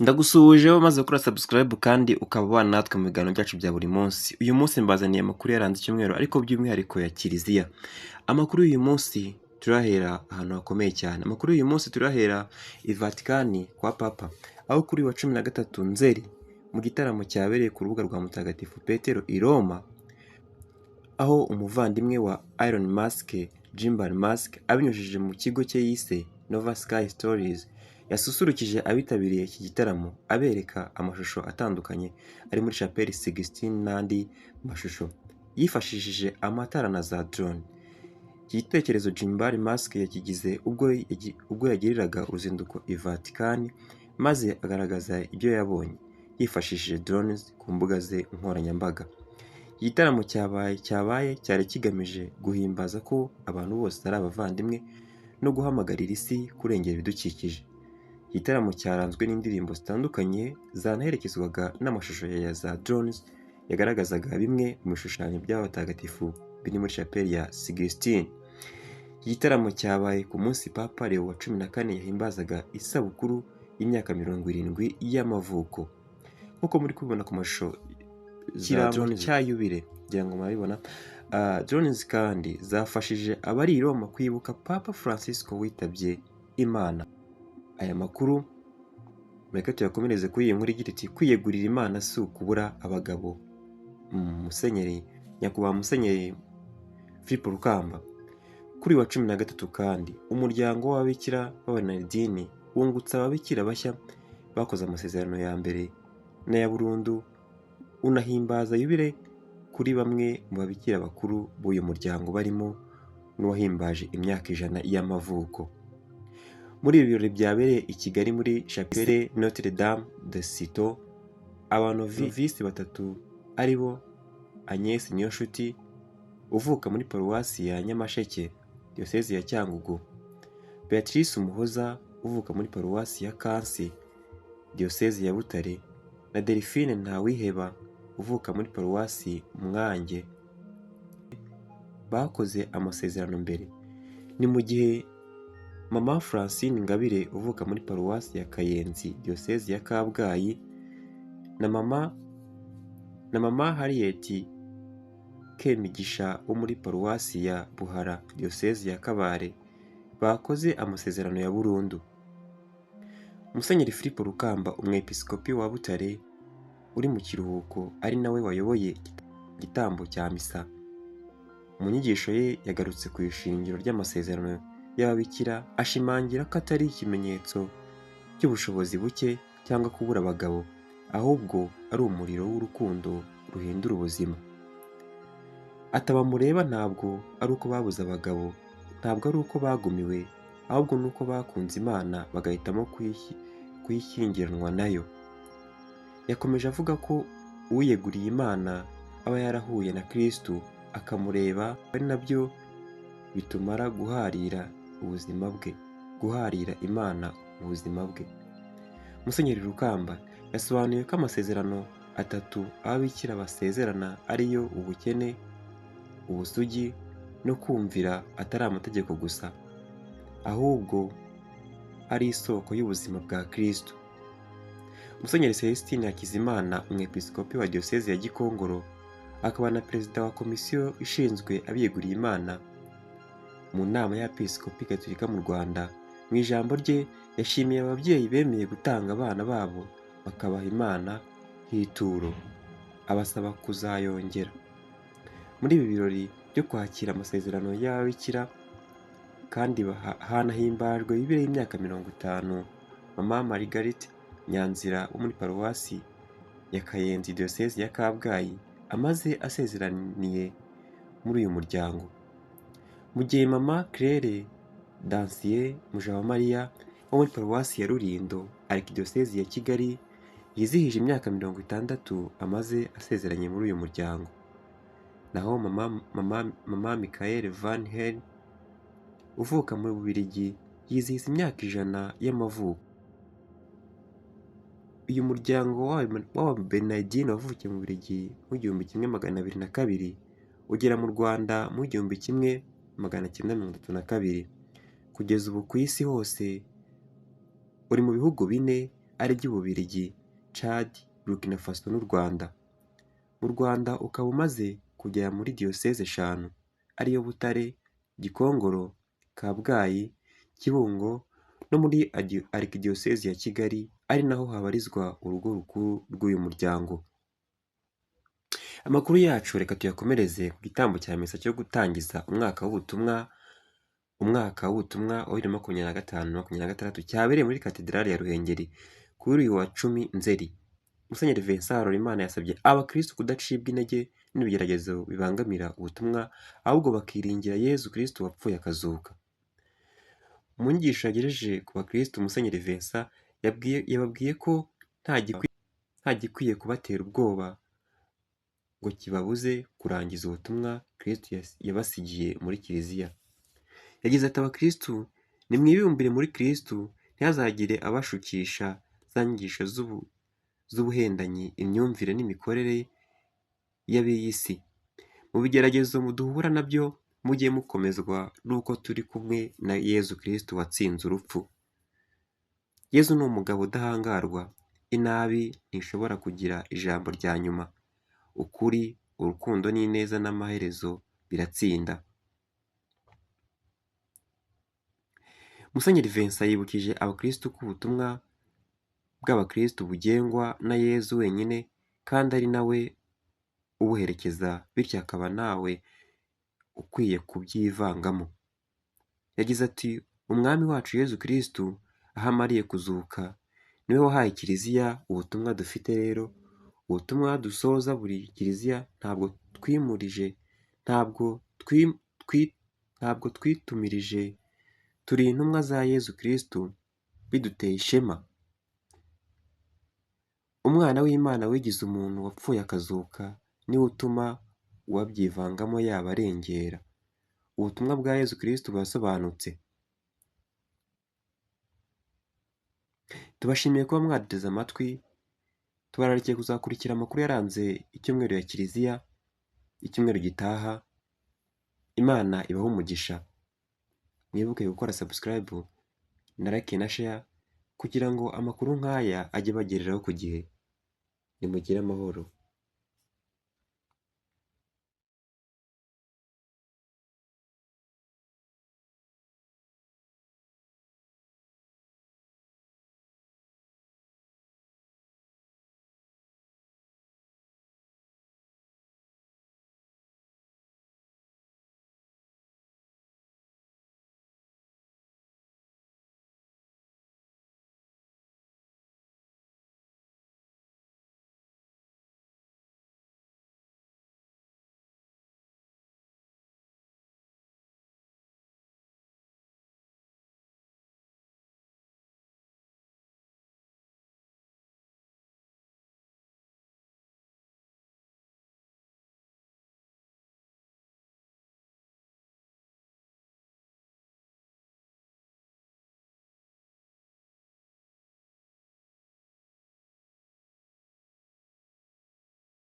Ndagusuhuje umaze gukora subscribe kandi ukaba ubana natwe mu biganiro byacu bya buri munsi. Uyu munsi mbazaniye amakuru yaranze icyumweru ariko by'umwihariko ya Kiliziya. Amakuru y'uyu munsi turahera ahantu hakomeye cyane. Amakuru y'uyu munsi turahera i Vatikani kwa Papa, aho kuri uyu wa 13 Nzeri mu gitaramo cyabereye ku rubuga rwa Mutagatifu Petero i Roma, aho umuvandimwe wa Elon Musk, Kimbal Musk, abinyujije mu kigo cye yise Nova Sky Stories, yasusurukije abitabiriye iki gitaramo abereka amashusho atandukanye ari muri Chapelle Sixtine n'andi mashusho yifashishije amatara na za drone. Iki gitekerezo Kimbal Musk yakigize ubwo yagiriraga uruzinduko i Vatican, maze agaragaza ibyo yabonye yifashishije drones ku mbuga ze nkoranyambaga. Iki gitaramo cyabaye cyari kigamije guhimbaza ko abantu bose ari abavandimwe no guhamagarira isi kurengera ibidukikije. Iki gitaramo cyaranzwe n'indirimbo zitandukanye zanaherekezwaga n'amashusho ya za drones yagaragazaga bimwe mu bishushanyo by'abatagatifu biri muri Chapelle ya Sixtine. Iki gitaramo cyabaye ku munsi Papa Leo wa 14 yahimbazaga isabukuru y'imyaka 70 y'amavuko. Nk'uko muri kubibona ku mashusho za drones cya yubile, ngira ngo murabibona. Drones kandi zafashije abari i Roma kwibuka Papa Francisco witabye Imana. Aya makuru mureke tuyakomereze kuri iyi nkuru igira iti: "Kwiyegurira Imana si ukubura abagabo." Musenyeri, Nyakubahwa Musenyeri Philippe Rukamba. Kuri uyu wa 13 kandi umuryango w'ababikira b'Abanalidini wungutse ababikira bashya bakoze amasezerano ya mbere n'aya burundu, unahimbaza yubile kuri bamwe mu babikira bakuru b'uyu muryango, barimo n'uwahimbaje imyaka 100 y'amavuko. Muri ibi birori byabereye i Kigali muri Chapelle Notre Dame de Citeaux, abanovisi batatu aribo Agnes Niyonshuti uvuka muri Paruwasi ya Nyamasheke, Diyosezi ya Cyangugu, Beatrice Umuhoza uvuka muri Paruwasi ya Kansi, Diyosezi ya Butare, na Delphine Ntawiheba uvuka muri Paruwasi Mwange, bakoze amasezerano mbere. Ni mu gihe Mama Francine Ingabire uvuka muri Paruwasi ya Kayenzi, Diyosezi ya Kabgayi, na Mama Harriet Kemigisha wo muri Paruwasi ya Buhara, Diyosezi ya Kabare, bakoze amasezerano ya burundu. Musenyeri Philippe Rukamba, Umwepiskopi wa Butare uri mu kiruhuko ari nawe wayoboye igitambo cya misa, mu nyigisho ye yagarutse ku ishingiro ry'amasezerano y'ababikira, ashimangira ko atari ikimenyetso cy'ubushobozi buke cyangwa kubura abagabo, ahubwo ari umuriro w'urukundo ruhindura ubuzima. Ati: "Aba mureba ntabwo ari uko babuze abagabo, ntabwo ari uko bagumiwe, ahubwo ni uko bakunze Imana bagahitamo kuyishyingiranwa nayo." Yakomeje avuga ko uwiyeguriye Imana aba yarahuye na Kristu akamureba, ari nabyo bitumara guharira ubuzima bwe, guharira Imana ubuzima bwe. Musenyeri Rukamba yasobanuye ko amasezerano atatu ababikira basezerana, ariyo ubukene, ubusugi no kumvira, atari amategeko gusa, ahubwo ari isoko y'ubuzima bwa Kristu. Musenyeri Celestin Hakizimana, Umwepiskopi wa Diyosezi ya Gikongoro akaba na Perezida wa Komisiyo ishinzwe abiyeguriye Imana mu Nama y'Abepiskopi Gatolika mu Rwanda, mu ijambo rye yashimiye ababyeyi bemeye gutanga abana babo bakabaha Imana nk'ituro, abasaba kuzayongera. Muri ibi birori byo kwakira amasezerano y'ababikira kandi hanahimbajwe yubile y'imyaka 50 Mama Marguerite Nyanzira wo muri Paruwasi ya Kayenzi, Diyosezi ya Kabgayi, amaze asezeraniye muri uyu muryango, mu gihe Mama Claire Dancier Mujawamariya wo muri Paruwasi ya Rulindo, Arikidiyosezi ya Kigali, yizihije imyaka 60 amaze asezeranye muri uyu muryango. Naho Mama Michael Van Hel uvuka mu Bubiligi yizihiza imyaka 100 y'amavuko. Uyu muryango w'Ababenedictine wavukiye mu Bubiligi mu 1202, ugera mu Rwanda mu 1932. Kugeza ubu ku isi hose uri mu bihugu bine. ari by'Ububiligi, Chad, Burkina Faso n'u Rwanda. Mu Rwanda ukaba umaze kugera muri diyoseze 5 ariyo Butare, Gikongoro, Kabgayi, Kibungo no muri Arikidiyosezi ya Kigali, ari naho habarizwa urugo rukuru rw'uyu muryango. Amakuru yacu reka tuyakomereze ku gitambo cya misa cyo gutangiza umwaka w'ubutumwa wa 2025-2026 cyabereye muri Katedrali ya Ruhengeri kuri uyu wa 10 Nzeri. Musenyeri Vincent Harolimana yasabye abakristu kudacibwa intege n'ibigeragezo bibangamira ubutumwa, ahubwo bakiringira Yezu Kristu wapfuye akazuka. Mu nyigisho yagejeje ku bakristu, Musenyeri Vincent yababwiye ko nta gikwiye kubatera ubwoba ngo kibabuze kurangiza ubutumwa Kristu yabasigiye muri Kiliziya. Yagize ati: "Abakristu nimwibumbire muri Kristu, ntihazagire abashukisha za nyigisho z'ubuhendanyi, imyumvire n'imikorere y'ab'iyi si. Mu bigeragezo duhura nabyo mujye mukomezwa n'uko turi kumwe na Yezu Kristu watsinze urupfu. Yezu ni umugabo udahangarwa, inabi ntishobora kugira ijambo rya nyuma. Ukuri, urukundo n'ineza n'amaherezo biratsinda." Musenyeri Vincent yibukije abakristu ko ubutumwa bw'abakristu bugengwa na Yezu wenyine kandi ari nawe ubuherekeza, bityo akaba nawe ukwiye kubyivangamo. Yagize ati: "Umwami wacu Yezu Kristu aho amariye kuzuka niwe wahaye Kiliziya ubutumwa dufite. Rero ubutumwa dusoza buri Kiliziya ntabwo twimurije, ntabwo twitumirije, turi intumwa za Yezu Kristu, biduteye ishema. Umwana w'Imana wigize umuntu wapfuye akazuka niwe utuma uwabyivangamo yaba arengera. Ubutumwa bwa Yezu Kristu burasobanutse." Tubashimiye kuba mwaduteze amatwi, tubararikiye kuzakurikira amakuru yaranze icyumweru ya Kiliziya, icyumweru gitaha. Imana ibahe umugisha. Mwibuke gukora subscribe na like na share kugira ngo amakuru nk'aya ajye abagereraho ku gihe. Nimugire amahoro.